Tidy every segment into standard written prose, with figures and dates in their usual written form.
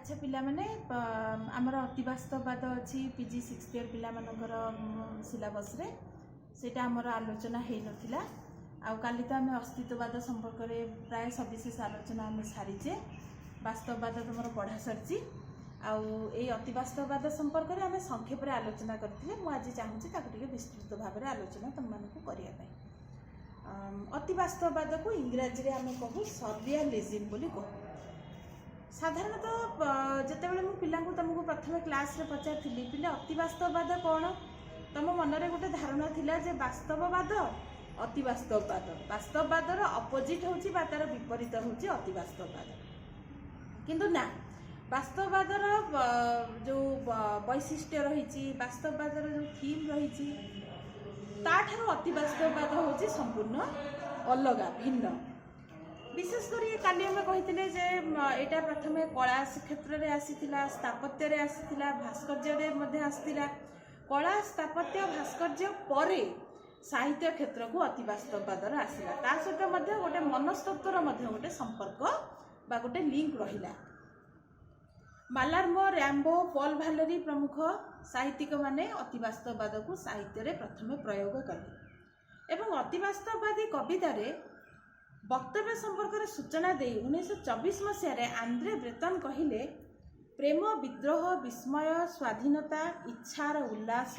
ଆଚ୍ଛା ପିଲାମାନେ, ଆମର ଅତିବାସ୍ତବବାଦ ଅଛି ପିଜି ସିକ୍ସଥ ଇୟର୍ ପିଲାମାନଙ୍କର ସିଲାବସ୍ରେ। ସେଇଟା ଆମର ଆଲୋଚନା ହେଇନଥିଲା। ଆଉ କାଲି ତ ଆମେ ଅସ୍ତିତ୍ୱବାଦ ସମ୍ପର୍କରେ ପ୍ରାୟ ସବିଶେଷ ଆଲୋଚନା ଆମେ ସାରିଛେ। ବାସ୍ତବବାଦ ତୁମର ପଢ଼ା ସରିଛି। ଆଉ ଏଇ ଅତିବାସ୍ତବବାଦ ସମ୍ପର୍କରେ ଆମେ ସଂକ୍ଷେପରେ ଆଲୋଚନା କରିଥିଲେ। ମୁଁ ଆଜି ଚାହୁଁଛି ତାକୁ ଟିକେ ବିସ୍ତୃତ ଭାବରେ ଆଲୋଚନା ତୁମମାନଙ୍କୁ କରିବା ପାଇଁ। ଅତିବାସ୍ତବବାଦକୁ ଇଂରାଜୀରେ ଆମେ କହୁ ସରିଆଲିଜିମ୍ ବୋଲି କହୁ। ସାଧାରଣତଃ ଯେତେବେଳେ ମୁଁ ପିଲାଙ୍କୁ ତୁମକୁ ପ୍ରଥମେ କ୍ଲାସ୍ରେ ପଚାରିଥିଲି, ପିଲା, ଅତିବାସ୍ତବବାଦ କ'ଣ? ତମ ମନରେ ଗୋଟେ ଧାରଣା ଥିଲା ଯେ ବାସ୍ତବବାଦ, ଅତିବାସ୍ତବବାଦ, ବାସ୍ତବବାଦର ଅପୋଜିଟ୍ ହେଉଛି ବା ତାର ବିପରୀତ ହେଉଛି ଅତିବାସ୍ତବବାଦ। କିନ୍ତୁ ନା, ବାସ୍ତବବାଦର ଯୋଉ ବୈଶିଷ୍ଟ୍ୟ ରହିଛି, ବାସ୍ତବବାଦର ଯୋଉ ଥିମ୍ ରହିଛି, ତାଠାରୁ ଅତିବାସ୍ତବବାଦ ହେଉଛି ସମ୍ପୂର୍ଣ୍ଣ ଅଲଗା, ଭିନ୍ନ। ବିଶେଷ କରି କାଲି ଆମେ କହିଥିଲେ ଯେ ଏଇଟା ପ୍ରଥମେ କଳା କ୍ଷେତ୍ରରେ ଆସିଥିଲା, ସ୍ଥାପତ୍ୟରେ ଆସିଥିଲା, ଭାସ୍କର୍ଯ୍ୟରେ ମଧ୍ୟ ଆସିଥିଲା। କଳା, ସ୍ଥାପତ୍ୟ, ଭାସ୍କର୍ଯ୍ୟ ପରେ ସାହିତ୍ୟ କ୍ଷେତ୍ରକୁ ଅତିବାସ୍ତବବାଦର ଆସିଲା। ତା ସହିତ ମଧ୍ୟ ଗୋଟେ ମନସ୍ତତ୍ଵର ମଧ୍ୟ ଗୋଟେ ସମ୍ପର୍କ ବା ଗୋଟେ ଲିଙ୍କ ରହିଲା। ମାଲାର୍ମୋ, ର୍ୟାମ୍ବୋ, ପଲ୍ ଭାଲେରୀ ପ୍ରମୁଖ ସାହିତ୍ୟିକମାନେ ଅତିବାସ୍ତବବାଦକୁ ସାହିତ୍ୟରେ ପ୍ରଥମେ ପ୍ରୟୋଗ କଲେ ଏବଂ ଅତିବାସ୍ତବବାଦୀ କବିତାରେ ବକ୍ତବ୍ୟ ସମ୍ପର୍କରେ ସୂଚନା ଦେଇ 1924 ମସିହାରେ ଆନ୍ଦ୍ରେ ବ୍ରେତନ କହିଲେ, ପ୍ରେମ, ବିଦ୍ରୋହ, ବିସ୍ମୟ, ସ୍ୱାଧୀନତା, ଇଚ୍ଛାର ଉଲ୍ଲାସ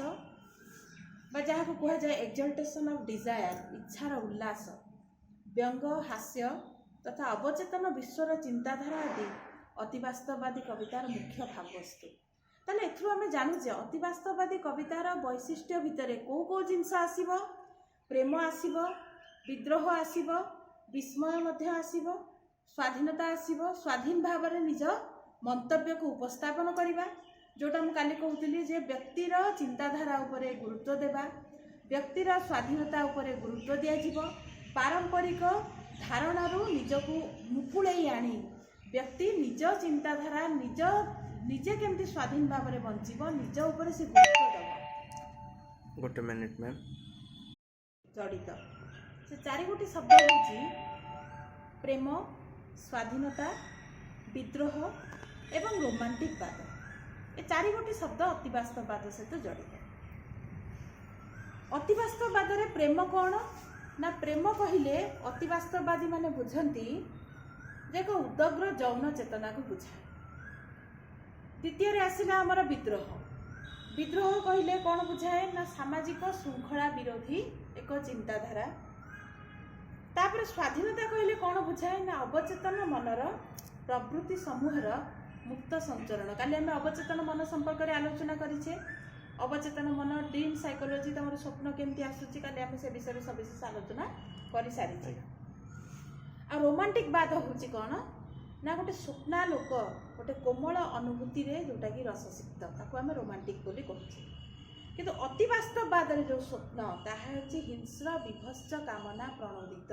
ବା ଯାହାକୁ କୁହାଯାଏ ଏକ୍ଜଲ୍ଟେସନ୍ ଅଫ୍ ଡିଜାୟାର, ଇଚ୍ଛାର ଉଲ୍ଲାସ, ବ୍ୟଙ୍ଗ, ହାସ୍ୟ ତଥା ଅବଚେତନ ବିଶ୍ୱର ଚିନ୍ତାଧାରା ଆଦି ଅତିବାସ୍ତବବାଦୀ କବିତାର ମୁଖ୍ୟ ଭାବବସ୍ତୁ। ତାହେଲେ ଏଥିରୁ ଆମେ ଜାଣୁଛେ, ଅତିବାସ୍ତବବାଦୀ କବିତାର ବୈଶିଷ୍ଟ୍ୟ ଭିତରେ କୋଉ କୋଉ ଜିନିଷ ଆସିବ? ପ୍ରେମ ଆସିବ, ବିଦ୍ରୋହ ଆସିବ, ବିସ୍ମୟ ମଧ୍ୟ ଆସିବ, ସ୍ୱାଧୀନତା ଆସିବ, ସ୍ୱାଧୀନ ଭାବରେ ନିଜ ମନ୍ତବ୍ୟକୁ ଉପସ୍ଥାପନ କରିବା, ଯେଉଁଟା ମୁଁ କାଲି କହୁଥିଲି ଯେ ବ୍ୟକ୍ତିର ଚିନ୍ତାଧାରା ଉପରେ ଗୁରୁତ୍ୱ ଦେବା, ବ୍ୟକ୍ତିର ସ୍ୱାଧୀନତା ଉପରେ ଗୁରୁତ୍ୱ ଦିଆଯିବ। ପାରମ୍ପରିକ ଧାରଣାରୁ ନିଜକୁ ମୁକୁଳେଇ ଆଣି ବ୍ୟକ୍ତି ନିଜ ଚିନ୍ତାଧାରା, ନିଜ ନିଜେ କେମିତି ସ୍ୱାଧୀନ ଭାବରେ ବଞ୍ଚିବ, ନିଜ ଉପରେ ସେ ଗୁରୁତ୍ୱ ଦେବ। ଗୋଟେ ମିନିଟ୍ ମ୍ୟାମ୍। ଜଡ଼ିତ ସେ ଚାରିଗୋଟି ଶବ୍ଦ ହେଉଛି ପ୍ରେମ, ସ୍ୱାଧୀନତା, ବିଦ୍ରୋହ ଏବଂ ରୋମାଣ୍ଟିକ ବାଦ। ଏ ଚାରିଗୋଟି ଶବ୍ଦ ଅତିବାସ୍ତବବାଦ ସହିତ ଜଡ଼ିତ। ଅତିବାସ୍ତବବାଦରେ ପ୍ରେମ କ'ଣ ନା, ପ୍ରେମ କହିଲେ ଅତିବାସ୍ତବବାଦୀ ମାନେ ବୁଝନ୍ତି ଯେ ଏକ ଉଦଗ୍ର ଯୌନ ଚେତନାକୁ ବୁଝାଏ। ଦ୍ୱିତୀୟରେ ଆସିଲା ଆମର ବିଦ୍ରୋହ। ବିଦ୍ରୋହ କହିଲେ କ'ଣ ବୁଝାଏ ନା, ସାମାଜିକ ଶୃଙ୍ଖଳା ବିରୋଧୀ ଏକ ଚିନ୍ତାଧାରା। ତାପରେ ସ୍ୱାଧୀନତା କହିଲେ କ'ଣ ବୁଝାଏ ନା, ଅବଚେତନ ମନର ପ୍ରବୃତ୍ତି ସମୂହର ମୁକ୍ତ ସଞ୍ଚରଣ। କାଲି ଆମେ ଅବଚେତନ ମନ ସମ୍ପର୍କରେ ଆଲୋଚନା କରିଛେ। ଅବଚେତନ ମନ, ଡ୍ରିମ୍ ସାଇକୋଲୋଜି, ତମର ସ୍ୱପ୍ନ କେମିତି ଆସୁଛି, କାଲି ଆମେ ସେ ବିଷୟରେ ସବିଶେଷ ଆଲୋଚନା କରିସାରିଛେ। ଆଉ ରୋମାଣ୍ଟିକ ବାଦ ହେଉଛି କ'ଣ ନା, ଗୋଟେ ସ୍ୱପ୍ନାଲୋକ, ଗୋଟେ କୋମଳ ଅନୁଭୂତିରେ ଯେଉଁଟାକି ରସସିକ୍ତ, ତାକୁ ଆମେ ରୋମାଣ୍ଟିକ ବୋଲି କହୁଛେ। କିନ୍ତୁ ଅତିବାସ୍ତବବାଦରେ ଯେଉଁ ସ୍ୱପ୍ନ, ତାହା ହେଉଛି ହିଂସ୍ର ବିଭତ୍ସ କାମନା ପ୍ରଣୋଦିତ,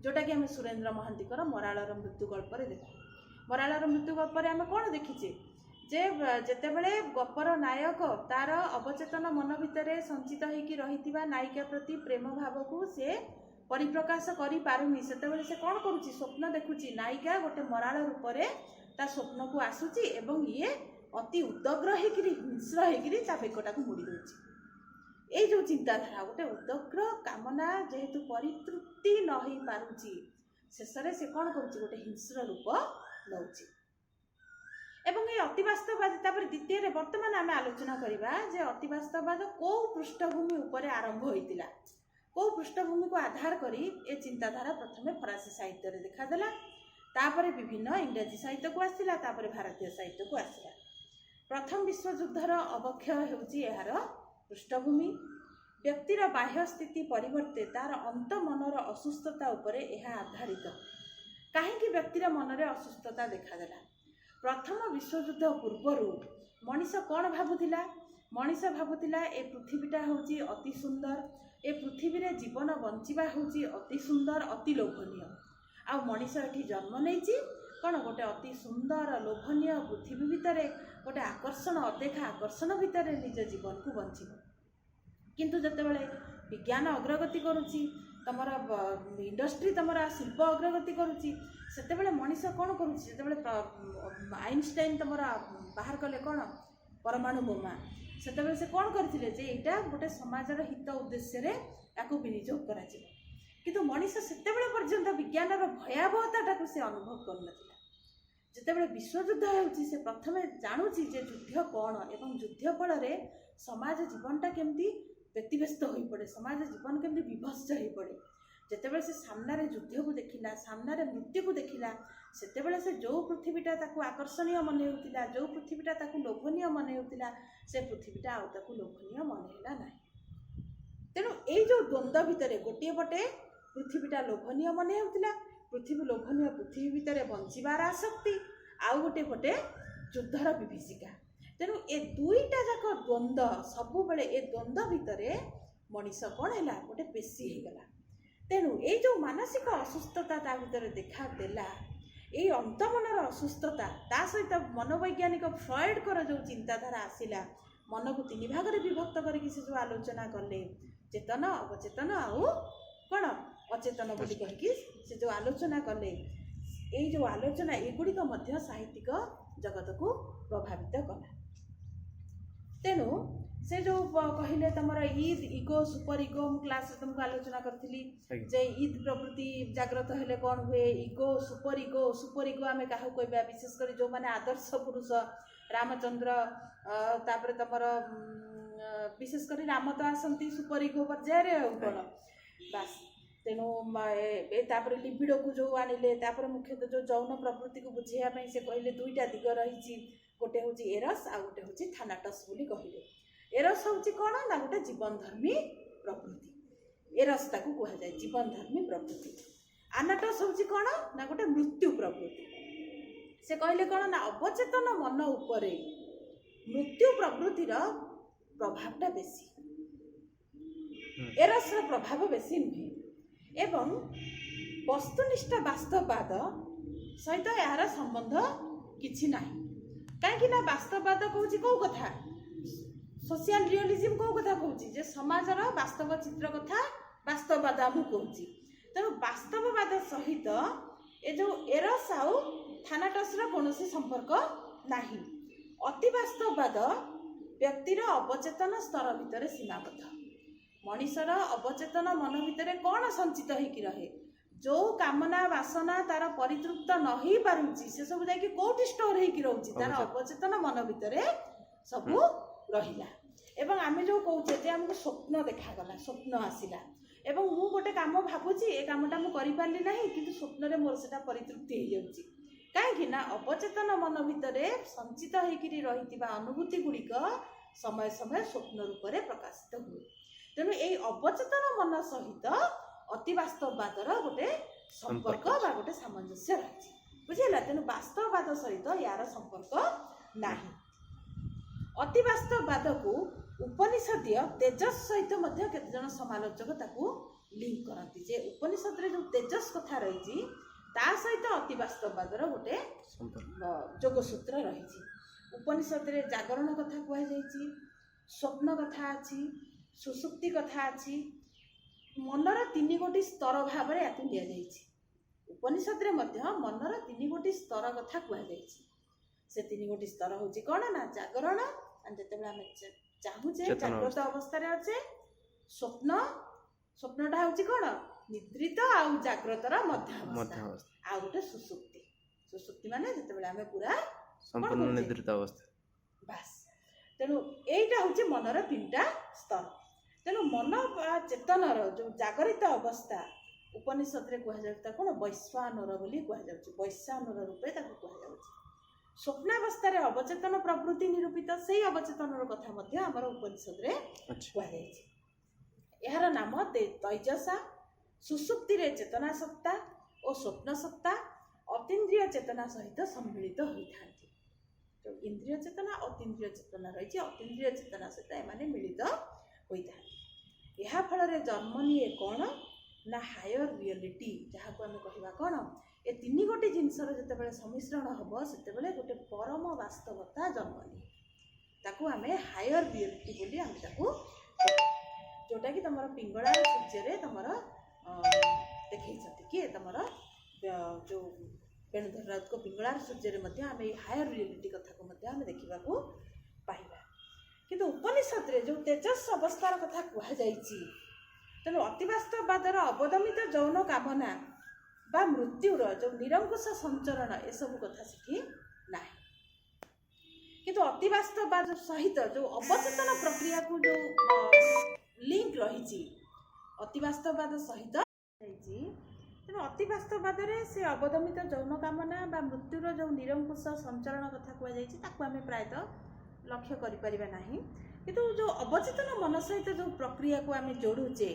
ଯେଉଁଟାକି ଆମେ ସୁରେନ୍ଦ୍ର ମହାନ୍ତିଙ୍କର ମରାଳର ମୃତ୍ୟୁ ଗଳ୍ପରେ ଦେଖୁ। ମରାଳର ମୃତ୍ୟୁ ଗଳ୍ପରେ ଆମେ କ'ଣ ଦେଖିଛେ ଯେ ଯେତେବେଳେ ଗପର ନାୟକ ତାର ଅବଚେତନ ମନ ଭିତରେ ସଞ୍ଚିତ ହେଇକି ରହିଥିବା ନାୟିକା ପ୍ରତି ପ୍ରେମ ଭାବକୁ ସେ ପରିପ୍ରକାଶ କରିପାରୁନି, ସେତେବେଳେ ସେ କ'ଣ କରୁଛି? ସ୍ୱପ୍ନ ଦେଖୁଛି। ନାୟିକା ଗୋଟେ ମରାଳ ରୂପରେ ତା ସ୍ୱପ୍ନକୁ ଆସୁଛି ଏବଂ ଇଏ ଅତି ଉଦଗ୍ର ହେଇକିରି, ହିଂସ୍ର ହେଇକିରି ତା ବେକଟାକୁ ମୋଡ଼ି ଦେଉଛି। ଏଇ ଯେଉଁ ଚିନ୍ତାଧାରା, ଗୋଟେ ଉଦଗ୍ର କାମନା ଯେହେତୁ ପରିତୃପ୍ତି ନ ହେଇପାରୁଛି, ଶେଷରେ ସେ କ'ଣ କରୁଛି? ଗୋଟେ ହିଂସ୍ର ରୂପ ନେଉଛି। ଏବଂ ଏଇ ଅତିବାସ୍ତବବାଦୀ, ତାପରେ ଦ୍ୱିତୀୟରେ ବର୍ତ୍ତମାନ ଆମେ ଆଲୋଚନା କରିବା ଯେ ଅତିବାସ୍ତବବାଦ କୋଉ ପୃଷ୍ଠଭୂମି ଉପରେ ଆରମ୍ଭ ହୋଇଥିଲା, କୋଉ ପୃଷ୍ଠଭୂମିକୁ ଆଧାର କରି ଏ ଚିନ୍ତାଧାରା ପ୍ରଥମେ ଫରାସୀ ସାହିତ୍ୟରେ ଦେଖାଦେଲା, ତାପରେ ବିଭିନ୍ନ ଇଂରାଜୀ ସାହିତ୍ୟକୁ ଆସିଲା, ତାପରେ ଭାରତୀୟ ସାହିତ୍ୟକୁ ଆସିଲା। ପ୍ରଥମ ବିଶ୍ୱଯୁଦ୍ଧର ଅବକ୍ଷୟ ହେଉଛି ଏହାର ପୃଷ୍ଠଭୂମି। ବ୍ୟକ୍ତିର ବାହ୍ୟ ସ୍ଥିତି ପରିବର୍ତ୍ତେ ତାର ଅନ୍ତଃମନର ଅସୁସ୍ଥତା ଉପରେ ଏହା ଆଧାରିତ। କାହିଁକି ବ୍ୟକ୍ତିର ମନରେ ଅସୁସ୍ଥତା ଦେଖାଦେଲା? ପ୍ରଥମ ବିଶ୍ୱଯୁଦ୍ଧ ପୂର୍ବରୁ ମଣିଷ କ'ଣ ଭାବୁଥିଲା? ମଣିଷ ଭାବୁଥିଲା, ଏ ପୃଥିବୀଟା ହେଉଛି ଅତି ସୁନ୍ଦର, ଏ ପୃଥିବୀରେ ଜୀବନ ବଞ୍ଚିବା ହେଉଛି ଅତି ସୁନ୍ଦର, ଅତି ଲୋଭନୀୟ। ଆଉ ମଣିଷ ଏଠି ଜନ୍ମ ନେଇଛି କ'ଣ ଗୋଟେ ଅତି ସୁନ୍ଦର ଲୋଭନୀୟ ପୃଥିବୀ ଭିତରେ, ଗୋଟେ ଆକର୍ଷଣ, ଅଦେଖା ଆକର୍ଷଣ ଭିତରେ ନିଜ ଜୀବନକୁ ବଞ୍ଚିବ। କିନ୍ତୁ ଯେତେବେଳେ ବିଜ୍ଞାନ ଅଗ୍ରଗତି କରୁଛି, ତମର ଇଣ୍ଡଷ୍ଟ୍ରି, ତମର ଶିଳ୍ପ ଅଗ୍ରଗତି କରୁଛି, ସେତେବେଳେ ମଣିଷ କ'ଣ କରୁଛି? ଯେତେବେଳେ ଆଇନଷ୍ଟାଇନ୍ ତମର ବାହାର କଲେ କ'ଣ ପରମାଣୁ ବୋମା, ସେତେବେଳେ ସେ କ'ଣ କରିଥିଲେ ଯେ ଏଇଟା ଗୋଟେ ସମାଜର ହିତ ଉଦ୍ଦେଶ୍ୟରେ ତାକୁ ବିନିଯୋଗ କରାଯିବ। କିନ୍ତୁ ମଣିଷ ସେତେବେଳେ ପର୍ଯ୍ୟନ୍ତ ବିଜ୍ଞାନର ଭୟାବହତାଟାକୁ ସେ ଅନୁଭବ କରୁନଥିଲା। ଯେତେବେଳେ ବିଶ୍ୱଯୁଦ୍ଧ ହେଉଛି, ସେ ପ୍ରଥମେ ଜାଣୁଛି ଯେ ଯୁଦ୍ଧ କ'ଣ ଏବଂ ଯୁଦ୍ଧ ଫଳରେ ସମାଜ ଜୀବନଟା କେମିତି ବ୍ୟତିବ୍ୟସ୍ତ ହୋଇପଡ଼େ, ସମାଜ ଜୀବନ କେମିତି ବିଭତ୍ସ ହୋଇପଡ଼େ। ଯେତେବେଳେ ସେ ସାମ୍ନାରେ ଯୁଦ୍ଧକୁ ଦେଖିଲା, ସାମ୍ନାରେ ମୃତ୍ୟୁକୁ ଦେଖିଲା, ସେତେବେଳେ ସେ ଯେଉଁ ପୃଥିବୀଟା ତାକୁ ଆକର୍ଷଣୀୟ ମନେ ହେଉଥିଲା, ଯେଉଁ ପୃଥିବୀଟା ତାକୁ ଲୋଭନୀୟ ମନେ ହେଉଥିଲା, ସେ ପୃଥିବୀଟା ଆଉ ତାକୁ ଲୋଭନୀୟ ମନେ ହେଲା ନାହିଁ। ତେଣୁ ଏଇ ଯେଉଁ ଦ୍ୱନ୍ଦ୍ୱ ଭିତରେ ଗୋଟିଏ ପଟେ ପୃଥିବୀଟା ଲୋଭନୀୟ ମନେ ହେଉଥିଲା, ପୃଥିବୀ ଲୋଭନୀୟ ପୃଥିବୀ ଭିତରେ ବଞ୍ଚିବାର ଆସକ୍ତି, ଆଉ ଗୋଟିଏ ପଟେ ଯୁଦ୍ଧର ବିଭୀଷିକା। ତେଣୁ ଏ ଦୁଇଟା ଯାକ ଦ୍ୱନ୍ଦ୍ୱ, ସବୁବେଳେ ଏ ଦ୍ୱନ୍ଦ୍ୱ ଭିତରେ ମଣିଷ କ'ଣ ହେଲା? ଗୋଟେ ପେଶୀ ହେଇଗଲା। ତେଣୁ ଏଇ ଯେଉଁ ମାନସିକ ଅସୁସ୍ଥତା ତା ଭିତରେ ଦେଖା ଦେଲା, ଏଇ ଅନ୍ତମନର ଅସୁସ୍ଥତା, ତା ସହିତ ମନୋବୈଜ୍ଞାନିକ ଫ୍ରଏଡଙ୍କର ଯେଉଁ ଚିନ୍ତାଧାରା ଆସିଲା, ମନକୁ ତିନି ଭାଗରେ ବିଭକ୍ତ କରିକି ସେ ଯେଉଁ ଆଲୋଚନା କଲେ, ଚେତନ, ଅବଚେତନ ଆଉ କ'ଣ ଅଚେତନ ବୋଲି କହିକି ସେ ଯେଉଁ ଆଲୋଚନା କଲେ, ଏଇ ଯେଉଁ ଆଲୋଚନା ଏଗୁଡ଼ିକ ମଧ୍ୟ ସାହିତ୍ୟିକ ଜଗତକୁ ପ୍ରଭାବିତ କଲା। ତେଣୁ ସେ ଯେଉଁ କହିଲେ ତମର ଇଡ୍, ଇଗୋ, ସୁପର ଇଗୋ, ମୁଁ କ୍ଲାସରେ ତୁମକୁ ଆଲୋଚନା କରିଥିଲି ଯେ ଇଡ୍ ପ୍ରବୃତ୍ତି ଜାଗ୍ରତ ହେଲେ କ'ଣ ହୁଏ, ego, super ego. Super ego ଆମେ କାହାକୁ କହିବା? ବିଶେଷ କରି ଯେଉଁମାନେ ଆଦର୍ଶ ପୁରୁଷ, ରାମଚନ୍ଦ୍ର, ତାପରେ ତମର ବିଶେଷ କରି ରାମ ତ ଆସନ୍ତି ସୁପର ଇଗୋ ପର୍ଯ୍ୟାୟରେ ଆଉ କ'ଣ ବାସ୍। ତେଣୁ ତାପରେ ଲିବିଡୋକୁ ଯେଉଁ ଆଣିଲେ, ତାପରେ ମୁଖ୍ୟତଃ ଯେଉଁ ଯୌନ ପ୍ରବୃତ୍ତିକୁ ବୁଝେଇବା ପାଇଁ ସେ କହିଲେ ଦୁଇଟା ଦିଗ ରହିଛି, ଗୋଟେ ହେଉଛି ଏରସ୍ ଆଉ ଗୋଟେ ହେଉଛି ଥାନାଟସ୍ ବୋଲି କହିଲେ। ଏରସ୍ ହେଉଛି କ'ଣ ନା ଗୋଟେ ଜୀବନଧର୍ମୀ ପ୍ରବୃତ୍ତି, ଏରସ୍ ତାକୁ କୁହାଯାଏ ଜୀବନଧର୍ମୀ ପ୍ରବୃତ୍ତି। ଆନାଟସ୍ ହେଉଛି କ'ଣ ନା ଗୋଟେ ମୃତ୍ୟୁ ପ୍ରବୃତ୍ତି। ସେ କହିଲେ କ'ଣ ନା ଅବଚେତନ ମନ ଉପରେ ମୃତ୍ୟୁ ପ୍ରବୃତ୍ତିର ପ୍ରଭାବଟା ବେଶୀ, ଏରସ୍ର ପ୍ରଭାବ ବେଶୀ ନୁହେଁ। ଏବଂ ବସ୍ତୁନିଷ୍ଠ ବାସ୍ତବବାଦ ସହିତ ଏହାର ସମ୍ବନ୍ଧ କିଛି ନାହିଁ। କାହିଁକି ନା ବାସ୍ତବବାଦ କହୁଛି କୋଉ କଥା? ସୋସିଆଲ ରିଅଲିଜିମ୍ କୋଉ କଥା କହୁଛି? ଯେ ସମାଜର ବାସ୍ତବ ଚିତ୍ର କଥା ବାସ୍ତବବାଦ ଆମକୁ କହୁଛି। ତେଣୁ ବାସ୍ତବବାଦ ସହିତ ଏ ଯେଉଁ ଏରସ୍ ଆଉ ଥାନାଟସ୍ର କୌଣସି ସମ୍ପର୍କ ନାହିଁ। ଅତିବାସ୍ତବବାଦ ବ୍ୟକ୍ତିର ଅବଚେତନ ସ୍ତର ଭିତରେ ସୀମାବଦ୍ଧ। ମଣିଷର ଅବଚେତନ ମନ ଭିତରେ କ'ଣ ସଞ୍ଚିତ ହେଇକି ରହେ? ଯୋଉ କାମନା ବାସନା ତାର ପରିତୃପ୍ତ ନ ହେଇପାରୁଛି, ସେ ସବୁ ଯାଇକି କୋଉଠି ଷ୍ଟୋର ହେଇକି ରହୁଛି? ତାର ଅବଚେତନ ମନ ଭିତରେ ସବୁ ରହିଲା। ଏବଂ ଆମେ ଯୋଉ କହୁଛେ ଯେ ଆମକୁ ସ୍ୱପ୍ନ ଦେଖାଗଲା, ସ୍ୱପ୍ନ ଆସିଲା ଏବଂ ମୁଁ ଗୋଟେ କାମ ଭାବୁଛି, ଏ କାମଟା ମୁଁ କରିପାରିଲି ନାହିଁ, କିନ୍ତୁ ସ୍ୱପ୍ନରେ ମୋର ସେଟା ପରିତୃପ୍ତି ହେଇଯାଉଛି। କାହିଁକି ନା ଅବଚେତନ ମନ ଭିତରେ ସଞ୍ଚିତ ହେଇକିରି ରହିଥିବା ଅନୁଭୂତି ଗୁଡ଼ିକ ସମୟ ସମୟ ସ୍ୱପ୍ନ ରୂପରେ ପ୍ରକାଶିତ ହୁଏ। ତେଣୁ ଏଇ ଅବଚେତନ ମନ ସହିତ ଅତିବାସ୍ତବବାଦର ଗୋଟେ ସମ୍ପର୍କ ବା ଗୋଟେ ସାମଞ୍ଜସ୍ୟ ରହିଛି, ବୁଝିହେଲା? ତେଣୁ ବାସ୍ତବବାଦ ସହିତ ୟାର ସମ୍ପର୍କ ନାହିଁ। ଅତିବାସ୍ତବବାଦକୁ ଉପନିଷଦୀୟ ତେଜସ୍ ସହିତ ମଧ୍ୟ କେତେଜଣ ସମାଲୋଚକ ତାକୁ ଲିଙ୍କ କରନ୍ତି, ଯେ ଉପନିଷଦରେ ଯେଉଁ ତେଜସ୍ କଥା ରହିଛି, ତା ସହିତ ଅତିବାସ୍ତବବାଦର ଗୋଟେ ସମ୍ପର୍କ ଯୋଗସୂତ୍ର ରହିଛି। ଉପନିଷଦରେ ଜାଗରଣ କଥା କୁହାଯାଇଛି, ସ୍ୱପ୍ନ କଥା ଅଛି, ସୁଷୁପ୍ତି କଥା ଅଛି। ମନର ତିନି ଗୋଟି ସ୍ତର ଭାବରେ ୟାକୁ ନିଆଯାଇଛି। ଉପନିଷଦରେ ମଧ୍ୟ ମନର ତିନି ଗୋଟି ସ୍ତର କଥା କୁହାଯାଇଛି। ସେ ତିନି ଗୋଟି ସ୍ତର ହେଉଛି କ'ଣ ନା ଜାଗରଣ, ମାନେ ଯେତେବେଳେ ଆମେ ଚାହୁଁଛେ, ଚେତନ ଜାଗ୍ରତ ଅବସ୍ଥାରେ ଅଛେ, ସ୍ୱପ୍ନ, ସ୍ୱପ୍ନଟା ହେଉଛି କ'ଣ? ନିଦ୍ରିତ ଆଉ ଜାଗ୍ରତର ମଧ୍ୟାବସ୍ଥା, ମଧ୍ୟ ଅବସ୍ଥା, ଆଉ ଗୋଟେ ସୁଷୁପ୍ତି। ସୁଷୁପ୍ତି ମାନେ ଯେତେବେଳେ ଆମେ ପୁରା ସମ୍ପୂର୍ଣ୍ଣ କରୁଛେ? ନିଦ୍ରିତ ଅବସ୍ଥା। ବାସ୍। ତେଣୁ ଏଇଟା ହେଉଛି ମନର ତିନିଟା ସ୍ତର। ତେଣୁ ମନ ବା ଚେତନର ଯେଉଁ ଜାଗରିତ ଅବସ୍ଥା ଉପନିଷଦରେ କୁହାଯାଉଛି, ତାକୁ କ'ଣ ବୈଶ୍ୱାନର ବୋଲି କୁହାଯାଉଛି, ବୈଶ୍ୱାନର ରୂପେ ତାକୁ କୁହାଯାଉଛି। ସ୍ୱପ୍ନାବସ୍ଥାରେ ଅବଚେତନ ପ୍ରବୃତ୍ତି ନିରୂପିତ, ସେଇ ଅବଚେତନର କଥା ମଧ୍ୟ ଆମର ଉପନିଷଦରେ କୁହାଯାଇଛି। ଏହାର ନାମ ତୈଜସା। ସୁଷୁପ୍ତିରେ ଚେତନା ସତ୍ତା ଓ ସ୍ୱପ୍ନ ସତ୍ତା ଅତୀନ୍ଦ୍ରିୟ ଚେତନା ସହିତ ସମ୍ମିଳିତ ହୋଇଥାନ୍ତି। ଯେଉଁ ଇନ୍ଦ୍ରିୟ ଚେତନା, ଅତୀନ୍ଦ୍ରିୟ ଚେତନା ରହିଛି, ଅତୀନ୍ଦ୍ରିୟ ଚେତନା ସହିତ ଏମାନେ ମିଳିତ ହୋଇଥାନ୍ତି। ଏହା ଫଳରେ ଜନ୍ମ ନିଏ କ'ଣ ନା ହାୟର ରିଅଲିଟି, ଯାହାକୁ ଆମେ କହିବା କ'ଣ? ଏ ତିନି ଗୋଟି ଜିନିଷର ଯେତେବେଳେ ସମ୍ମିଶ୍ରଣ ହେବ, ସେତେବେଳେ ଗୋଟେ ପରମ ବାସ୍ତବତା ଜନ୍ମ ନିଏ। ତାକୁ ଆମେ ହାୟର ରିଅଲିଟି ବୋଲି ଆମେ ତାକୁ, ଯେଉଁଟାକି ତମର ପିଙ୍ଗଳା ସୂର୍ଯ୍ୟରେ ତମର ଦେଖେଇଛନ୍ତି କିଏ? ତମର ଯେଉଁ ବେଣୁଧର ରାଉତଙ୍କ ପିଙ୍ଗଳାର ସୂର୍ଯ୍ୟରେ ମଧ୍ୟ ଆମେ ଏଇ ହାୟର ରିଏଲିଟି କଥାକୁ ମଧ୍ୟ ଆମେ ଦେଖିବାକୁ ପାଇବା। କିନ୍ତୁ ଉପନିଷଦରେ ଯେଉଁ ତେଜସ୍ ଅବସ୍ଥାର କଥା କୁହାଯାଇଛି, ତେଣୁ ଅତିବାସ୍ତବବାଦର ଅବଦମିତ ଯୌନ କାମନା ବା ମୃତ୍ୟୁର ଯେଉଁ ନିରଙ୍କୁଶ ସଞ୍ଚରଣ, ଏସବୁ କଥା ସେଠି ନାହିଁ। କିନ୍ତୁ ଅତିବାସ୍ତବବାଦ ସହିତ ଯେଉଁ ଅବଚେତନ ପ୍ରକ୍ରିୟାକୁ ଯେଉଁ ଲିଙ୍କ ରହିଛି ଅତିବାସ୍ତବବାଦ ସହିତ ହେଇଛି। ତେଣୁ ଅତିବାସ୍ତବବାଦରେ ସେ ଅବଦମିତ ଯୌନ କାମନା ବା ମୃତ୍ୟୁର ଯେଉଁ ନିରଙ୍କୁଶ ସଞ୍ଚରଣ କଥା କୁହାଯାଇଛି, ତାକୁ ଆମେ ପ୍ରାୟତଃ ଲକ୍ଷ୍ୟ କରିପାରିବା ନାହିଁ। କିନ୍ତୁ ଯେଉଁ ଅବଚେତନ ମନ ସହିତ ଯେଉଁ ପ୍ରକ୍ରିୟାକୁ ଆମେ ଯୋଡ଼ୁଛେ,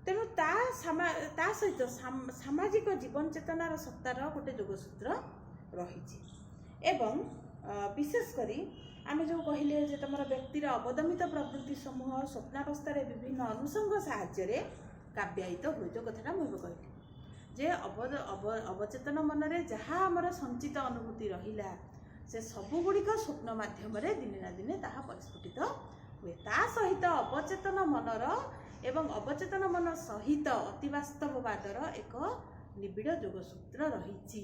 ତେଣୁ ତା ସହିତ ସାମାଜିକ ଜୀବନ ଚେତନାର ସତ୍ତାର ଗୋଟେ ଯୋଗସୂତ୍ର ରହିଛି। ଏବଂ ବିଶେଷ କରି ଆମେ ଯେଉଁ କହିଲେ ଯେ ତୁମର ବ୍ୟକ୍ତିର ଅବଦମିତ ପ୍ରବୃତ୍ତି ସମୂହ ସ୍ୱପ୍ନାବସ୍ଥାରେ ବିଭିନ୍ନ ଅନୁଷଙ୍ଗ ସାହାଯ୍ୟରେ କାବ୍ୟାୟିତ ହୁଏ, ଯେଉଁ କଥାଟା ମୁଁ ଏବେ କହିଲି ଯେ ଅବଚେତନ ମନରେ ଯାହା ଆମର ସଞ୍ଚିତ ଅନୁଭୂତି ରହିଲା, ସେ ସବୁଗୁଡ଼ିକ ସ୍ୱପ୍ନ ମାଧ୍ୟମରେ ଦିନେ ନା ଦିନେ ତାହା ପରିସ୍ଫୁଟିତ ହୁଏ। ତା ସହିତ ଅବଚେତନ ମନର ଏବଂ ଅବଚେତନ ମନ ସହିତ ଅତିବାସ୍ତବବାଦର ଏକ ନିବିଡ଼ ଯୋଗସୂତ୍ର ରହିଛି।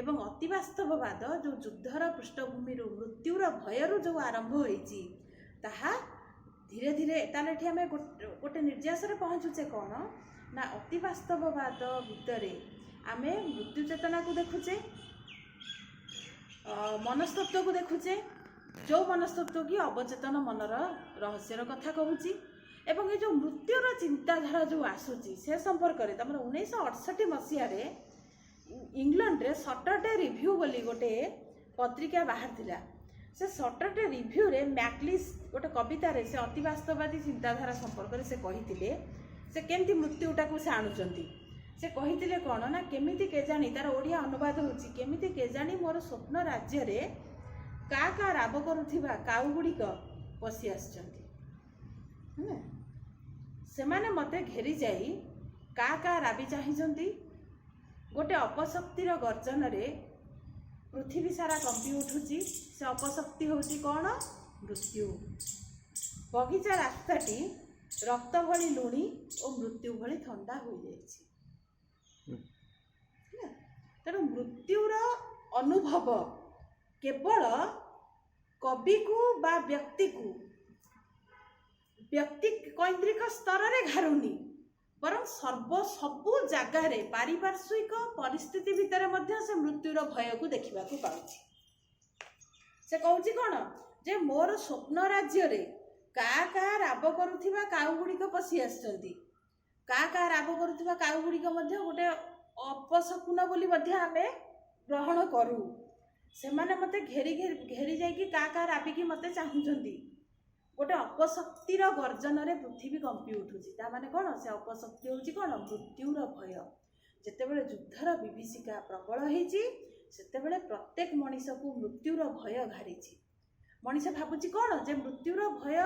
ଏବଂ ଅତିବାସ୍ତବବାଦ ଯେଉଁ ଯୁଦ୍ଧର ପୃଷ୍ଠଭୂମିରୁ, ମୃତ୍ୟୁର ଭୟରୁ ଯେଉଁ ଆରମ୍ଭ ହୋଇଛି, ତାହା ଧୀରେ ଧୀରେ, ତାହେଲେ ଏଠି ଆମେ ଗୋଟେ ନିର୍ଯାସରେ ପହଞ୍ଚୁଛେ କ'ଣ ନା ଅତିବାସ୍ତବବାଦ ଭିତରେ ଆମେ ମୃତ୍ୟୁ ଚେତନାକୁ ଦେଖୁଛେ, ମନସ୍ତତ୍ଵକୁ ଦେଖୁଛେ, ଯେଉଁ ମନସ୍ତତ୍ଵ କି ଅବଚେତନ ମନର ରହସ୍ୟର କଥା କହୁଛି। ଏବଂ ଏ ଯେଉଁ ମୃତ୍ୟୁର ଚିନ୍ତାଧାରା ଯେଉଁ ଆସୁଛି, ସେ ସମ୍ପର୍କରେ ତମର 1968 ମସିହାରେ ଇଂଲଣ୍ଡରେ ସଟରଡେ ରିଭ୍ୟୁ ବୋଲି ଗୋଟେ ପତ୍ରିକା ବାହାରିଥିଲା। ସେ ସଟରଡେ ରିଭ୍ୟୁରେ ମ୍ୟାକ୍ଲିସ୍ ଗୋଟେ କବିତାରେ ସେ ଅତିବାସ୍ତବବାଦୀ ଚିନ୍ତାଧାରା ସମ୍ପର୍କରେ ସେ କହିଥିଲେ, ସେ କେମିତି ମୃତ୍ୟୁଟାକୁ ସେ ଆଣୁଛନ୍ତି। ସେ କହିଥିଲେ କ'ଣ ନା, କେମିତି କେଜାଣି, ତାର ଓଡ଼ିଆ ଅନୁବାଦ ହେଉଛି, କେମିତି କେଜାଣି ମୋର ସ୍ୱପ୍ନ ରାଜ୍ୟରେ କା କା ରାବ କରୁଥିବା କାଉ ଗୁଡ଼ିକ ପଶି ଆସିଛନ୍ତି, ହେଲା? ସେମାନେ ମୋତେ ଘେରି ଯାଇ କା କା ରାବି ଚାହିଁଛନ୍ତି। ଗୋଟେ ଅପଶକ୍ତିର ଗର୍ଜନରେ ପୃଥିବୀ ସାରା କମ୍ପି ଉଠୁଛି। ସେ ଅପଶକ୍ତି ହେଉଛି କ'ଣ? ମୃତ୍ୟୁ। ବଗିଚା ରାସ୍ତାଟି ରକ୍ତ ଭଳି ଲୁଣି ଓ ମୃତ୍ୟୁ ଭଳି ଥଣ୍ଡା ହୋଇଯାଇଛି, ହେଲା? ତେଣୁ ମୃତ୍ୟୁର ଅନୁଭବ କେବଳ କବିକୁ ବା ବ୍ୟକ୍ତିକୁ ବ୍ୟକ୍ତି କୈନ୍ଦ୍ରିକ ସ୍ତରରେ ଘାରୁନି, ବରଂ ସବୁ ଜାଗାରେ ପାରିପାର୍ଶ୍ୱିକ ପରିସ୍ଥିତି ଭିତରେ ମଧ୍ୟ ସେ ମୃତ୍ୟୁର ଭୟକୁ ଦେଖିବାକୁ ପାଉଛି। ସେ କହୁଛି କ'ଣ ଯେ ମୋର ସ୍ୱପ୍ନ ରାଜ୍ୟରେ କା କା ରାବ କରୁଥିବା କାଉ ଗୁଡ଼ିକ ପଶି ଆସିଛନ୍ତି। କା କା ରାବ କରୁଥିବା କାଉ ଗୁଡ଼ିକ ମଧ୍ୟ ଗୋଟେ ଅପଶକୁନ ବୋଲି ମଧ୍ୟ ଆମେ ଗ୍ରହଣ କରୁ। ସେମାନେ ମୋତେ ଘେରି ଘେରି ଘେରି ଯାଇକି କା କା ରାବିକି ମୋତେ ଚାହୁଁଛନ୍ତି। ଗୋଟେ ଅପଶକ୍ତିର ଗର୍ଜନରେ ପୃଥିବୀ କମ୍ପି ଉଠୁଛି। ତା ମାନେ କ'ଣ? ସେ ଅପଶକ୍ତି ହେଉଛି କ'ଣ? ମୃତ୍ୟୁର ଭୟ। ଯେତେବେଳେ ଯୁଦ୍ଧର ବିଭୀଷିକା ପ୍ରବଳ ହେଇଛି, ସେତେବେଳେ ପ୍ରତ୍ୟେକ ମଣିଷକୁ ମୃତ୍ୟୁର ଭୟ ଘାରିଛି। ମଣିଷ ଭାବୁଛି କ'ଣ ଯେ ମୃତ୍ୟୁର ଭୟ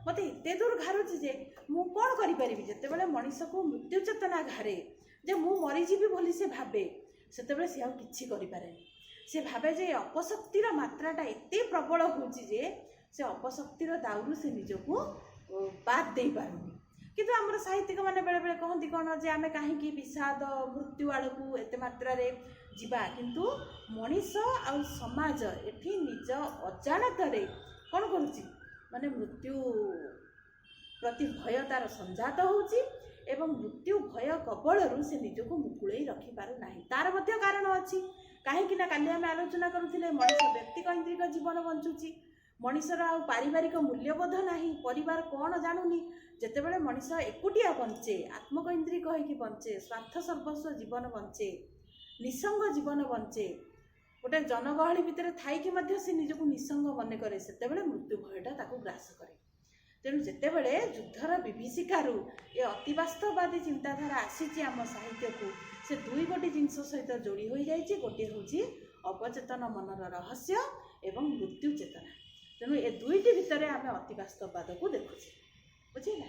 ମୋତେ ଏତେ ଦୂର ଘାରୁଛି ଯେ ମୁଁ କ'ଣ କରିପାରିବି? ଯେତେବେଳେ ମଣିଷକୁ ମୃତ୍ୟୁ ଚେତନା ଘାରେ ଯେ ମୁଁ ମରିଯିବି ବୋଲି ସେ ଭାବେ, ସେତେବେଳେ ସେ ଆଉ କିଛି କରିପାରେନି। ସେ ଭାବେ ଯେ ଏ ଅପଶକ୍ତିର ମାତ୍ରାଟା ଏତେ ପ୍ରବଳ ହେଉଛି ଯେ ସେ ଅପଶକ୍ତିର ଦାଉରୁ ସେ ନିଜକୁ ବାଦ ଦେଇପାରୁନି। କିନ୍ତୁ ଆମର ସାହିତ୍ୟିକମାନେ ବେଳେବେଳେ କହନ୍ତି କ'ଣ ଯେ ଆମେ କାହିଁକି ବିଷାଦ ମୃତ୍ୟୁ ଆଡ଼କୁ ଏତେ ମାତ୍ରାରେ ଯିବା? କିନ୍ତୁ ମଣିଷ ଆଉ ସମାଜ ଏଠି ନିଜ ଅଜାଣତରେ କ'ଣ କରୁଛି, ମାନେ ମୃତ୍ୟୁ ପ୍ରତି ଭୟ ତାର ସଞ୍ଜାତ ହେଉଛି ଏବଂ ମୃତ୍ୟୁ ଭୟ କବଳରୁ ସେ ନିଜକୁ ମୁକୁଳେଇ ରଖିପାରୁନାହିଁ। ତାର ମଧ୍ୟ କାରଣ ଅଛି। କାହିଁକି ନା କାଲି ଆମେ ଆଲୋଚନା କରୁଥିଲେ, ମଣିଷ ବ୍ୟକ୍ତି କୈନ୍ଦ୍ରିକ ଜୀବନ ବଞ୍ଚୁଛି। ମଣିଷର ଆଉ ପାରିବାରିକ ମୂଲ୍ୟବୋଧ ନାହିଁ, ପରିବାର କ'ଣ ଜାଣୁନି। ଯେତେବେଳେ ମଣିଷ ଏକୁଟିଆ ବଞ୍ଚେ, ଆତ୍ମକୈନ୍ଦ୍ରିକ ହେଇକି ବଞ୍ଚେ, ସ୍ୱାର୍ଥ ସର୍ବସ୍ୱ ଜୀବନ ବଞ୍ଚେ, ନିଃସଙ୍ଗ ଜୀବନ ବଞ୍ଚେ, ଗୋଟେ ଜନଗହଳି ଭିତରେ ଥାଇକି ମଧ୍ୟ ସେ ନିଜକୁ ନିଃସଙ୍ଗ ମନେ କରେ, ସେତେବେଳେ ମୃତ୍ୟୁ ଭୟଟା ତାକୁ ଗ୍ରାସ କରେ। ତେଣୁ ଯେତେବେଳେ ଯୁଦ୍ଧର ବିଭୀଷିକାରୁ ଏ ଅତିବାସ୍ତବବାଦୀ ଚିନ୍ତାଧାରା ଆସିଛି ଆମ ସାହିତ୍ୟକୁ, ସେ ଦୁଇ ଗୋଟି ଜିନିଷ ସହିତ ଯୋଡ଼ି ହୋଇଯାଇଛି। ଗୋଟିଏ ହେଉଛି ଅବଚେତନ ମନର ରହସ୍ୟ ଏବଂ ମୃତ୍ୟୁ ଚେତନା। ତେଣୁ ଏ ଦୁଇଟି ଭିତରେ ଆମେ ଅତିବାସ୍ତବବାଦକୁ ଦେଖୁଛେ। ବୁଝିଲା?